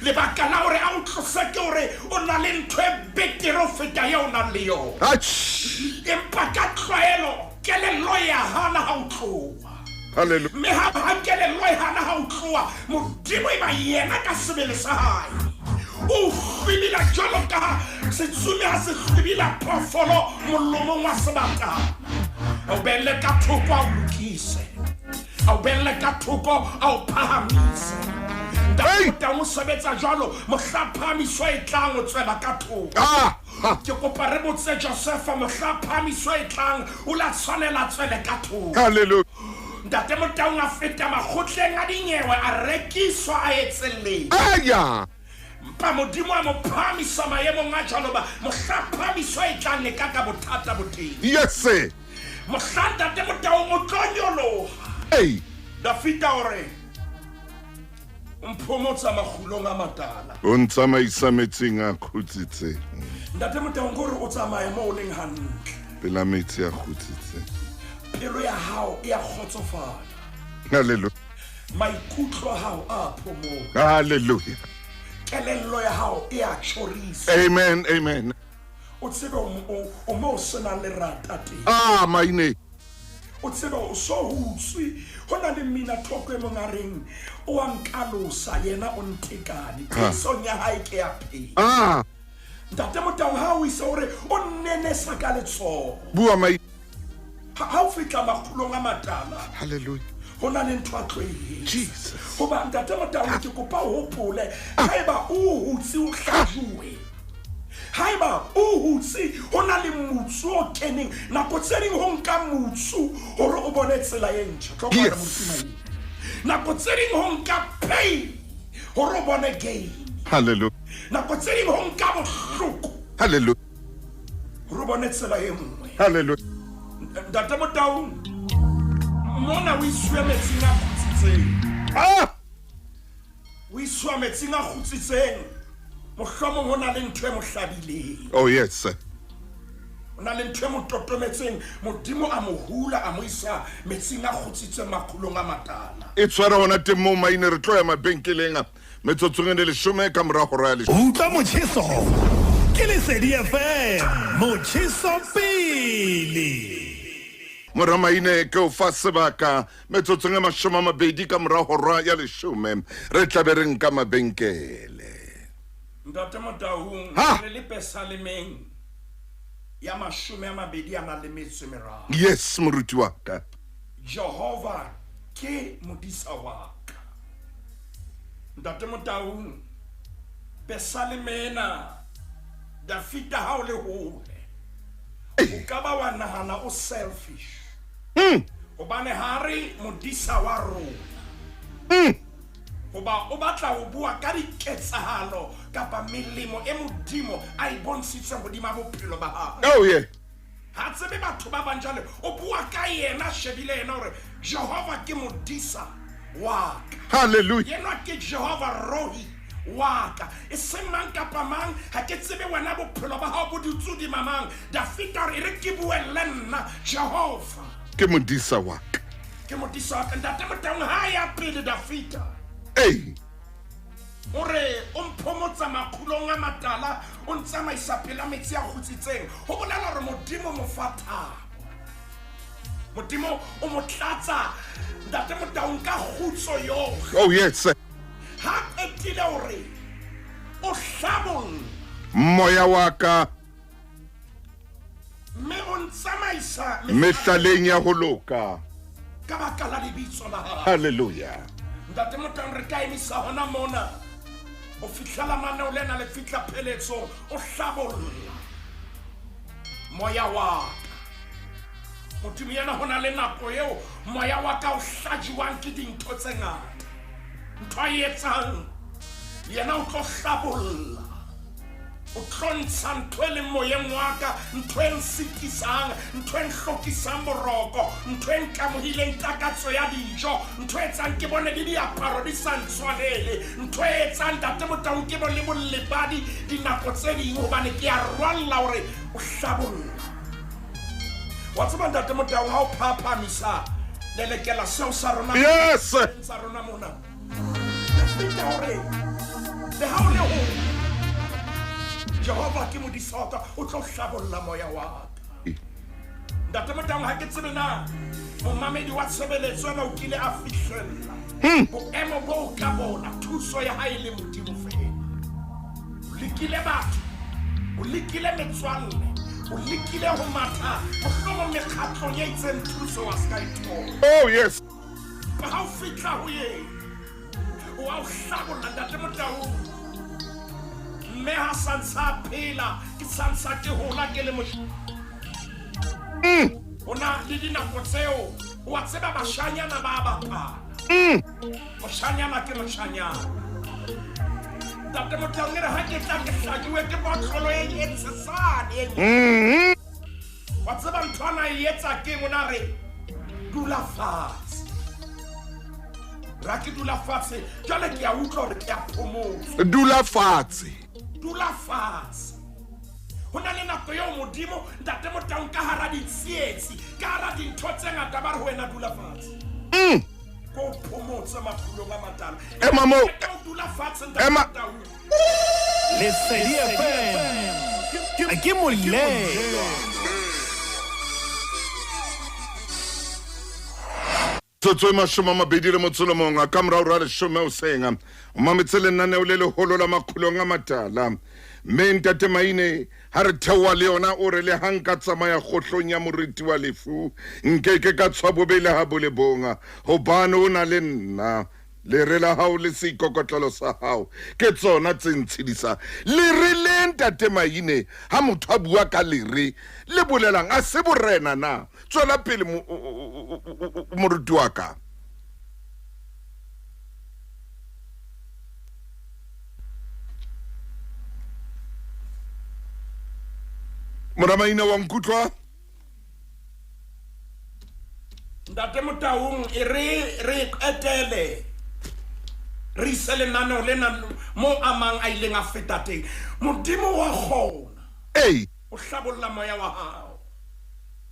Lebaka la hore a o tlose ke hore o na le ntho e betere ho feta eo o nang le yona. Empa ka tlwaelo kelello ya hana ha o tloha. Hallelujah. Mme ha kelello e hana ha o tloha, Modimo e ba yena ka sebele sa hae. O hlwibila jwalo ka setsume ha se hlwibila phoofolo molomong wa sebatana. A o behelle ka thoko a o lokise. A o behelle ka thoko a o phahamise. Ntate o sebetsa jwalo, mohla phahamiso e tlang o tswela ka thoko. Ke kopa re botse Josefa, mohla phahamiso e tlang o la tshwanela tswele ka thoko. Hallelujah. Ntate Motaung a feta makgotleng a dinyewe, a rekiswa a etselletsa. Aya. Mpa Modimo a mo phahamisa maemong a jwalo ba mohla phahamiso e tlang le ka bothata bo teng. Yes sir. Mohla Ntate Motaung o tlo nyoloha. Hey. Dafita o re o mphomotsa makgulong a matala. O ntsamaisa metsing a khutsitseng. Ntate Motaung ke hore o tsamaye moo o leng hantle. Pela metsi a khutsitseng. Pelo ya hao e a kgotsofala. Hallelujah. Maikutlo a hao a phomola. Hallelujah. Kelello ya hao e a tjhorisa. Amen, amen. O tsebe o mo senang lerata teng. Maine. O tsebe o so hutswe ho na le mmina thoko e mong a reng o a nkalosa yena o ntekane. Tisong ya hae ke ya phela. Ntate Motau ha o isa hore o nnenesa ka letsoho. Bua Maine. Ha o fihla makgulong a matala. Hallelujah. Ho na le ntho a tlo e etsa. Jesus. Hoba Ntate Motau ke kopa o hopole haeba o hutse o hlajuwe. Haeba o hutse ho na le motsu o keneng, nako tse ding ho nka motsu hore o bone tsela e ntjha. Tlo bona Moruti Maine. Nako tse ding ho nka pain hore o bone gain. Hallelujah. Nako tse ding ho nka bohloko. Hallelujah. Hore o bone tsela e nngwe. Hallelujah. Ntate Motau, mona o isuwe metsing a kgutsitseng. O isuwa metsing a kgutsitseng. Mohlomong ho na le ntho e mo hlabileng. Oh yes sir. O na le ntho e mo totometseng, Modimo a mo hula a mo isa metsing a kgutsitseng makgulong a matala. E tshwara hona teng moo Maine, re tlo ya mabenkeleng metsotsong e le 10 ka mora hora ya leshome. Utlwa motjheso ke Lesedi FM, motjheso pele. Moramaine ke o fa sebaka metsotsong e 20 ka mora hora ya 10 re tla be re nka mabenkele. Ntate Motaung, re le pesalemeng ya 23. Yes, moruti wa ka. Jehova ke modisa wa ka. Ntate Motaung, pesalemena Dafita ha o le hole o ka ba wa nahana o selfish. Hobane ha re modisa wa rona. Hoba o batla ho bua ka diketsahalo kapa melemo e Modimo a e bontshitseng hodima bophelo ba hae. Oh yeah. Ha tsebe batho ba bang jwale, o bua ka yena, shebile yena hore Jehova ke modisa wa ka. Hallelujah. Yena ke Jehova Rohi wa ka. E seng mang kapa mang, ha ke tsebe wena bophelo ba hao bo dutse mamang. Dafita re re ke bue le nna Jehova ke modisa wa ka. Ke modisa wa ka. Ntate Motaung ha ya pele Dafita. Ei. O re o mphomotsa makhulong a matala, o ntsamaisa pela metsi a kgutsitseng. Ho bolela hore Modimo mo fa thabo. Modimo o mo tlatsa Ntate Motaung ka kgutso yohle. Oh yes. Ha qetile hore o hlabolla moya wa ka mme o ntsamaisa mehlaleng ya ho loka ka baka la lebitso la hae. Hallelujah. Ntate Motaung re ka emisa hona mona o fihlela maneo lena le fihla pheletsong, o hlabolla moya wa ka. Modimo yena ho na le nako eo moya wa ka o hlajuwang ke dintho tse ngata. Ntho a e etsang yena o tlo hlabolla, o tlo ntsha ntho e leng moyeng wa ka, ntho e nsitisang, ntho e nhlokisang boroko, ntho e nkamohileng takatso ya dijo, ntho e etsang ke bone le diaparo di sa ntshwanele, ntho e etsang Ntate Motaung ke bone le bolebadi dinako tse ding, hobane ke a rwalla hore o hlabolla. Wa tseba Ntate Motaung ha o phaphamisa lelekela seo sa rona. Yes. Sa rona mona. Dafita hore le ha o le ho Jehova ke modisa wa ka, o tlo hlabolla moya wa ka. Ntate Motaung ha ke tsebe na momamedi wa tshebeletso ena o kile a fihlella boemo bo ka bona thuso ya hae le Modimo fela. O lekile batho, o lekile metswalle, o lekile ho matha mohlomong mekgatlong e itseng thuso wa se ka e thola. Oh yes. Ha o fihla ho yena o a o hlabolla Ntate Motaung. Mme ha sansa phela ke sansa ke hola ke le mosho. Hona le dinako tseo wa tseba bashanyana ba bapala. Moshanyana ke moshanyana. Ntate Motaung re ha ke tla ke hlajuwe ke botlolo e tshesane e. Wa tseba ntho ana e etsa keng, o na re dula fatshe. Ra ke dula fatshe jwale ke a utlwa hore ke a phomotsa. Dula fatshe. Dula fatshe. Ho na le nako eo Modimo Ntate Motaung ka hara ditsietsi, ka hara dintho tse ngata ba re ho wena dula fatshe. Ko phomotse makhulong a matala. Ema moo. Dula fatshe Ntate Motaung. Lesedi FM ke molelo. Tsotso e 21 ka morao ra 10 hoseng. O mametse lenaneo le leholo la makhulong a matala. Mme Ntate Maine ha re theoha le yona o re le ha nka tsamaya kgohlong ya moriti wa lefu nke ke ka tshwa bobe le ha bo le bonga, hobane o na le nna. Lere la hao le seikokotlelo sa hao ke tsona tse ntshedisang. Lere le Ntate Maine ha motho a bua ka lere le bolelang a se borena na? Tswela pele moruti wa ka. Moramaina wa nkutlwa? Ntate Motaung e re qetele re ise lenaneo lena mo a mang a ileng a feta teng. Modimo wa kgona o hlabolla moya wa hao.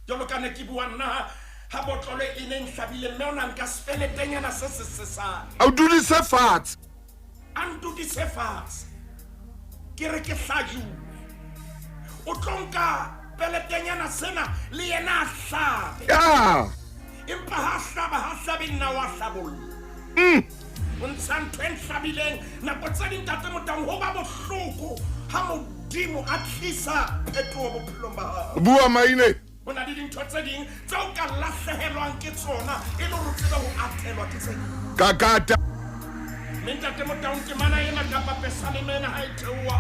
Jwalo ka ne ke bua nna ha botlolo e neng hlabile mme o na nka sefeletenyana se se sesane. A o dudise fatshe. A ntudise fatshe. Ke re ke hlajuwe. O tlo nka Peletenyana sena le yena a hlabe. Ya. Empa ha hlaba ha hlabe nna wa hlabolla. O ntsha ntho e nhlabileng nako tse ding Ntate Motaung ho ba bohloko ha Modimo a tlisa phetoho bophelong ba hao. Bua maine. Ho na le dintho tse ding tse o ka lahlehelwang ke tsona e le hore o tsebe ho atelwa ke tse ding. Kakata. Mme Ntate Motaung temana ena kapa pesaleme ena ha e theoha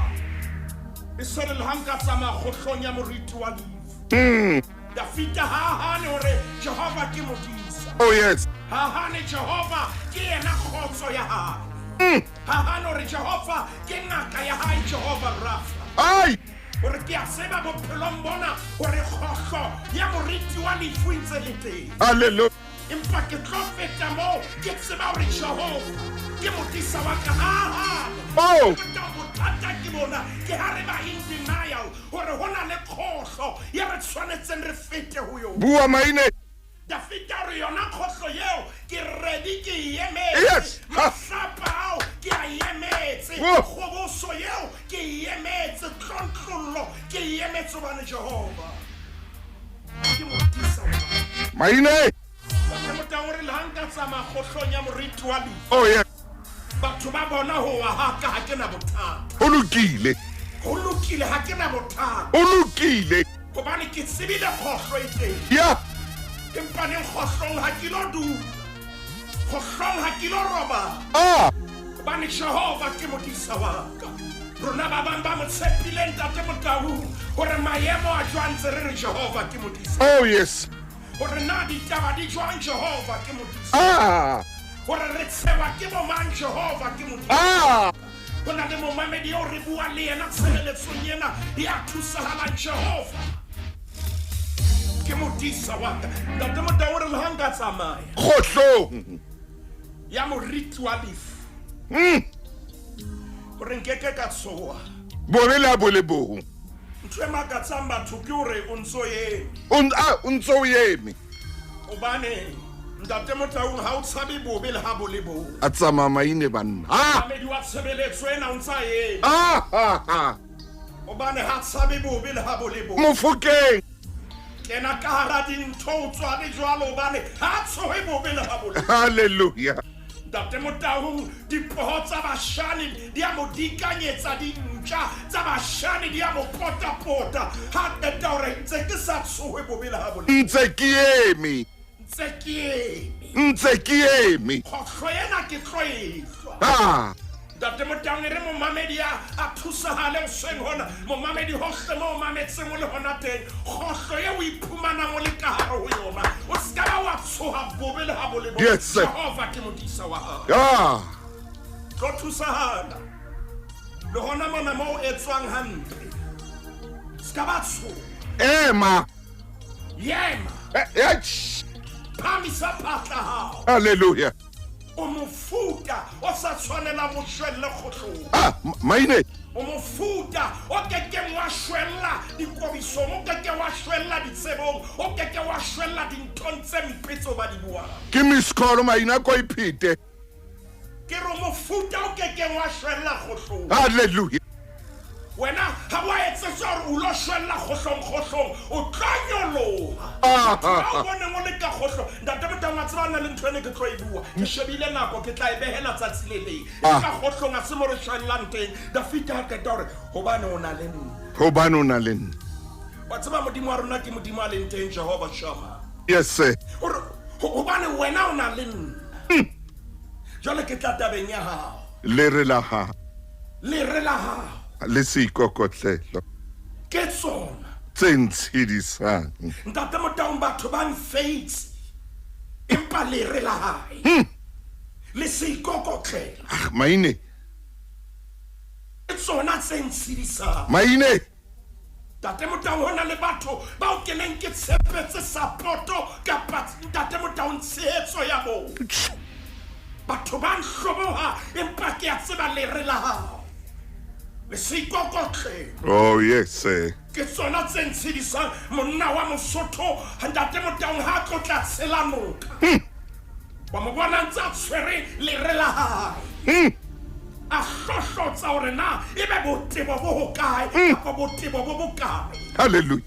e se re le ha nka tsamaya kgohlong ya moriti wa lefu. Dafita ha hane hore Jehova ke modisa. Oh yes. Ha hane Jehova ke yena kgotso ya hae. Ha hane hore Jehova ke ngaka ya hae, Jehova Rafa. Ai. Hore ke a tseba bophelong bona hore kgohlo ya moriti wa lefu e ntse le teng. Hallelujah. Empa ke tlo feta moo ke tseba hore Jehova ke modisa wa ka. Ha hane. Oh. Bothata ke bona ke ha re ba in denial hore ho na le kgohlo ye re tshwanetseng re fete ho yona. Bua maine. Dafita re yona kgohlo eo ke ready ke e emetse. Yes. Ha. Mahlapa ao ke a emetse. Whoa. Kgoboso eo ke e emetse. Tlontlollo ke e emetse hobane Jehova ke modisa wa ka. Maine. Ntate Motaung o re le ha nka tsamaya kgohlong ya moriti wa lefu. Oh yes. Batho ba bona ho wa ha ka ha ke na bothata. Ho lokile. Ho lokile ha ke na bothata. Ho lokile. Hobane ke tsebile kgohlo e teng. Ya. Empa neng kgohlong ha ke lo dula. Kgohlong ha ke lo robala. Ah. Hobane Jehova ke modisa wa ka. Rona ba bang ba mo tshepile Ntate Motaung hore maemo a jwang ntse re re Jehova ke modisa. Oh yes. Hore na ditaba di jwang Jehova ke modisa. Ah. Hore re tshewa ke bo mang Jehova ke modisa. Ah. Ho na le momamedi eo re bua le yena tshebeletsong ena ya thusahalang Jehova ke modisa wa ka. Ntate Motaung o re le ha nka tsamaya Kgohlong. ya moriti wa lefu. Hore nkeke ka tshoha. Bobe le ha bo le bong. Ntho e makatsang batho ke hore o ntso eme. O ntso o eme. Hobane Ntate Motaung ha o tshabe bobe le ha bo le bong. A tsamaya maine banna. Ah. Mamedi wa tshebeletso ena o ntsa eme. Ah ha ha. Hobane ha tshabe bobe le ha bo le bong. Mofokeng. Kena ka hara dintho o tswa le jwalo hobane ha tshohe bobe le ha bo le bong. Hallelujah. Ntate Motaung dipoho tsa bashane di a mo dikanyetsa, dintja tsa bashane di a mo potapota. Ha qeta hore ntse ke sa tshohe bobe le ha bo le. Ntse ke eme. Ntse ke eme. Ntse ke eme. Kgohlo ena ke tlo e hlwa. Ah. Ntate Motaung e re momamedi a thusahale hoseng hona. Momamedi hohle moo o mametseng o le hona teng. Kgohlo eo o iphumanang o le ka hare ho yona. O ska ba wa tshoha bobe le ha bo le bong. Yes, sir. Jehova ke modisa wa hao. Ah. Tlo thusahala. Le hona mona moo o etswang hampe. Ska ba tshoha. Ema. Yema. Phamisa phatla hao. Hallelujah. O mofuta o sa tshwanelang ho shwella kgohlong. Ah, maine. O mofuta o kekeng wa shwella dikobisong, o keke wa shwella ditshebong, o keke wa shwella dinthong tse mpe tseo ba di buang. Ke miss call maina ko iphete. Ke re mofuta o kekeng wa shwella kgohlong. Hallelujah. Wena ha wa etsetswa hore o lo shwella kgohlong kgohlong, o tla nyoloha. Ah, Ha o bone o le ka kgohlong. Ntate Motaung a tseba na le ntho ene ke tlo e bua. Ke shebile nako ke tla e behela tsatsi le leng. Ah. Ka kgohlong a se mo re shwellang teng. Dafita a qeta hore hobane o na le nna. Hobane o na le nna. Wa tseba Modimo wa rona ke Modimo a leng teng, Jehova Shammah. Yes sir. Hore hobane wena o na le nna. Jwale ke tla tabeng ya hao. Le re la hao. Le re la hao. Le seikokotlelo. Ke tsona tse ntshedisang. Ntate Motaung batho ba nfeitse empa le re la hae. Le seikokotlelo. Ah, maine. Ke tsona tse ntshedisang. Maine. Ntate Motaung ho na le batho bao ke neng ke tshepetse support-o kapa Ntate Motaung tshehetso ya bona. Batho ba nhloboha empa ke a tseba le re la hao. Le seikokotlelo. Oh yes sir. Ke tsona tse ntshedisang monna wa Mosotho Ntate Motaung ha tlo tla tshela noka. Wa mo bona ntse a tshwere lere la hae. A hlohlotsa hore na ebe botebo bo hokae kapa botebo bo bokae. Hallelujah.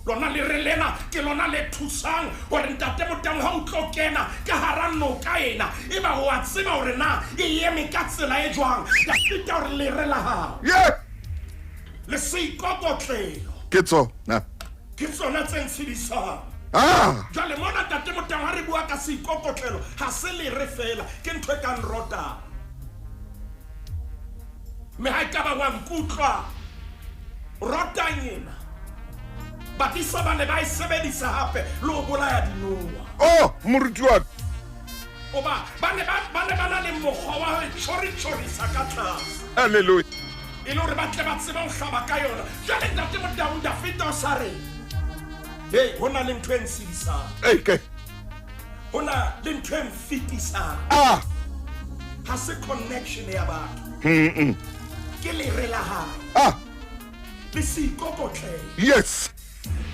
Lona lere lena ke lona le thusang hore ntate Motang ha o tlo kena ka hara noka ena, eba o a tseba hore na e eme ka tsela e jwang. Dafita hore lere la hao le seikokotlelo Ke tsona. Ke tsona tse ntshedisang. Jwale mona ntate Motang ha re bua ka seikokotlelo, ha se lere fela, ke ntho e kang rotang. Mme ha ekaba wa nkutlwa, rotang ena badisa ba ne ba e sebedisa hape le ho bolaya dinoha. Oh, moruti wa ka. Hoba ba ne ba, ba ne ba na le mokgwa wa ho e tjhori-tjhorisa ka tlase. Hallelujah. E le hore ba tle ba tsebe ho hlaba ka yona. Jwale ntate Motaung, Dafita o sa re, Hei, ho na le ntho e ntshedisang. Ei, ke. Ho na le ntho e nfetisang. Ah. Ha se connection ya batho. Ke lere la hae. Ah. Le seikokotlelo. Yes.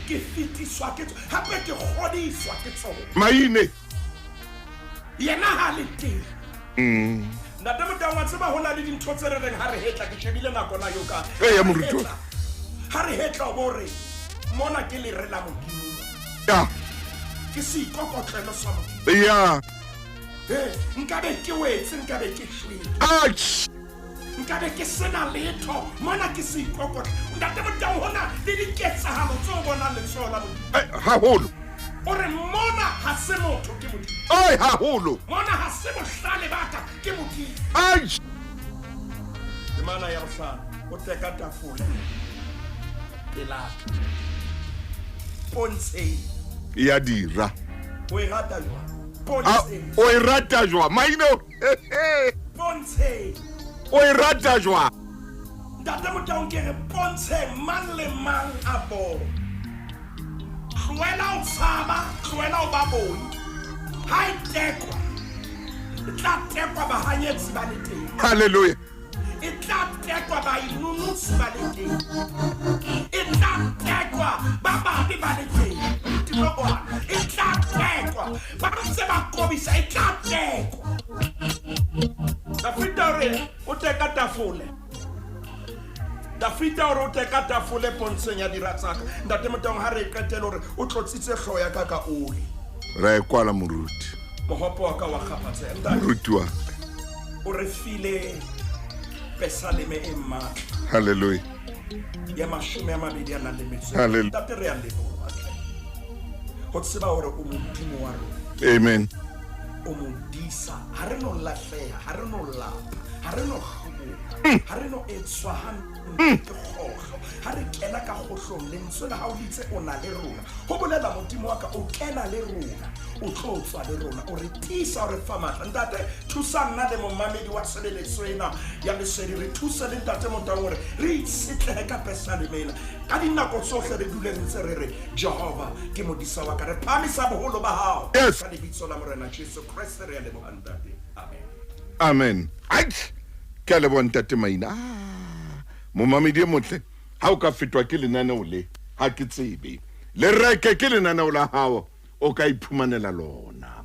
Ke fetiswa ke tsona. Hape ke kgodiswa ke tsona. Maine. Yena ha le teng. Ntate Motaung, wa tseba ho na le dintho tse re reng ha re hetla, ke shebile nako na yo ka. Eya, moruti wa. Ha re hetla o bo re mona ke lere la Modimo. Ya. Ke seikokotlelo sa Modimo. Ya. Ee, nkabe ke wetse, nkabe ke shwele. Ouch. Nkabe ke sena letho, mona ke seikokotlo. Ntate Motaung, ho na le diketsahalo tse o bonang letsoho la Modimo. Eh, haholo. O re mona ha se motho, ke Modimo. Ai, haholo. Mona ha se bohlale ba ka, ke Modimo. Ai. Temana ya bohlano, o teka tafole pelaka. Pontsheng. Ya dira. O e rata jwang? Pontsheng. O e rata jwang? Maino. Pontsheng. O e rata jwang? Ntate Motaung, ke re pontsheng mang le mang a bone. Tlohela ho tshaba, tlohela ho ba boi. Ha e tekwa, e tla tekwa bahanyetsi ba le teng. Hallelujah. E tla tekwa bainunutsi ba le teng. E tla tekwa ba babe ba le teng. Tlo bona. E tla tekwa ba ntse ba kobisa, e tla tekwa. Dafita o re o teka tafole. Dafita o re o teka tafole pontsheng ya dira tsa ka. Ntate Motaung, ha re e qetele hore o tlotsitse hlooho ya ka ka oli. Ra e kwala, moruti. Mohopo wa ka wa kgaphatseha. Ntate, Moruti wa ka. o re file pesaleme e matla. Hallelujah. Ya 20 a nang le metso. Hallelujah. Ntate, re a leboha hle. Ho tseba hore o Modimo wa rona. Amen. O modisa, ha re no lahleha, ha re no lapa, ha re no hloboha, ha re no etswa hampe ke kgohlo. Ha re kena ka kgohlong, lentswe la hao le itse o na le rona. Ho bolela Modimo wa ka, o kena le rona, o tlo tswa le rona, o re tiisa, o re fa matla. Ntate, thusa nna le momamedi wa tshebeletso ena ya lesedi, re thuse le ntate Motaung hore re itshetlehe ka pesaleme ena. Ka dinako tsohle re dule re ntse re re Jehova ke modisa wa ka, re phahamisa boholo ba hao. Yes. Ka lebitso la Morena Jesu Kreste re a leboha ntate. Amen. Amen. Ai, ke a leboha ntate Maina. Momamedi e motle, ha o ka fetwa ke lenaneo le, ha ke tsebe. Le reke ke lenaneo la hao, o ka iphumanela lona.